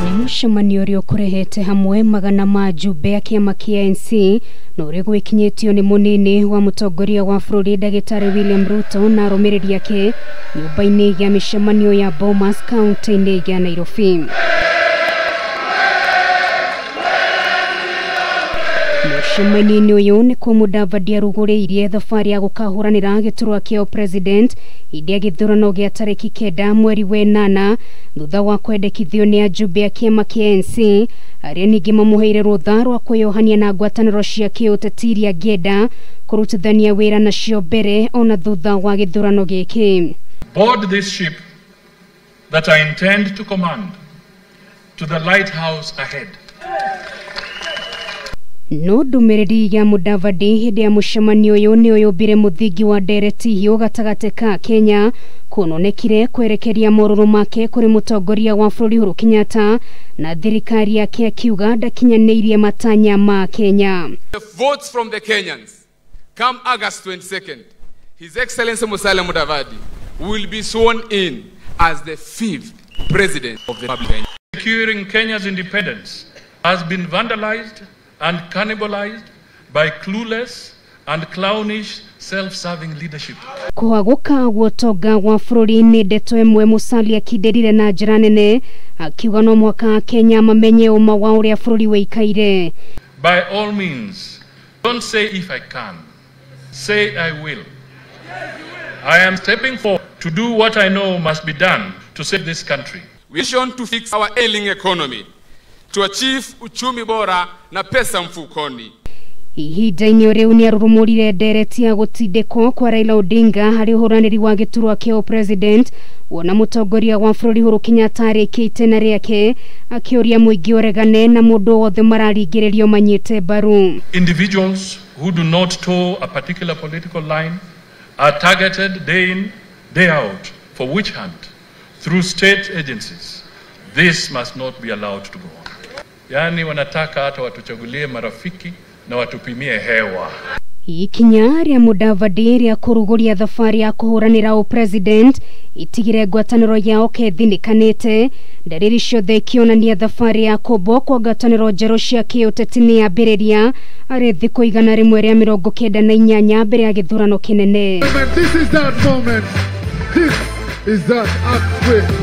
Nĩ mũcemanio ũrĩa ũkũrehete hamwe magana ma njumbe ya kĩama kĩa ANC na ũrĩa gwĩkinyĩtio nĩ mũnini wa mũtongoria wa bũrũri ndagĩtarĩ William Ruto na arũmĩrĩri ake nyũmba-inĩ ya mĩcemanio ya Bomas kaunti-inĩ ya Nairobi. Mũcemanio-inĩ ũyũ nĩkuo Mudavadi arugũrĩirie thabarĩ ya gũkahũranĩra gĩturwa kĩa president hĩndĩ ya gĩthurano gĩa tarĩki 9 mweri wa 8 thutha wa kwendekithio nĩ ajumbe a kĩama kĩa ANC arĩa ningĩ mamũheire rũtha rwa kwĩyohania na ngwatanĩro cia kĩũteti iria angĩenda kũrutithania wĩra nacio mbere ona thutha wa gĩthurano gĩkĩ. Board this ship that I intend to command to the lighthouse ahead. No ndũmĩrĩri ya Mudavadi hĩndĩ ya mũcemanio ũyũ nĩ ũyũmbire mũthingi wa ndereti hiũ gatagatĩ ka Kenya kuononekire kwerekeria morũrũ make kũrĩ mũtongoria wa bũrũri Uhuru Kenyatta na thirikari yake akiuga ndakinyanĩirie matanya ma Kenya. The votes from the Kenyans come August 22nd, His Excellency Musalia Mudavadi will be sworn in as the 5th president of the Republic of Kenya. Securing Kenya's independence has been vandalized and cannibalized by clueless and clownish self-serving leadership. Kũhagũka gũtonga wa bũrũri nĩ ndeto ĩmwe Musalia akindĩrire na njĩra nene akiuga no mũhaka Kenya mamenye ũma wa ũrĩa bũrũri wĩikaire. By all means, don't say if I can, say I will. I am stepping forward to do what I know must be done to save this country. We want to fix our ailing economy, to achieve uchumi bora na pesa mfukoni. Ihinda-inĩ rĩu nĩ arurumũrire ndereti ya gũtindĩkwo kwa Raila Odinga harĩ ũhũranĩri wa gĩturwa kĩa president wona mũtongoria wa bũrũri Uhuru Kenyatta arĩkĩte itena rĩake akĩũria mũingĩ ũregane na mũndũ wothe mararingĩrĩrio manyite mbaru. Individuals who do not toe a particular political line are targeted day in, day out for witch hunt through state agencies. This must not be allowed to go on. Yani wanataka hata watuchagulie marafiki na watupimie hewa. Ikinya rĩa Mudavadi rĩa kũrugũria thabarĩ ya kũhũranĩra ũpresident itigire ngwatanĩro yao kethinĩkanĩte ndariri ciothe ikĩonania thabarĩ ya kũmbwo kwa ngwatanĩro njerũ cia kĩũteti nĩ yambĩrĩria arĩ thikũ 198 mbere ya gĩthurano kĩnene. This is that moment. This is that earthquake.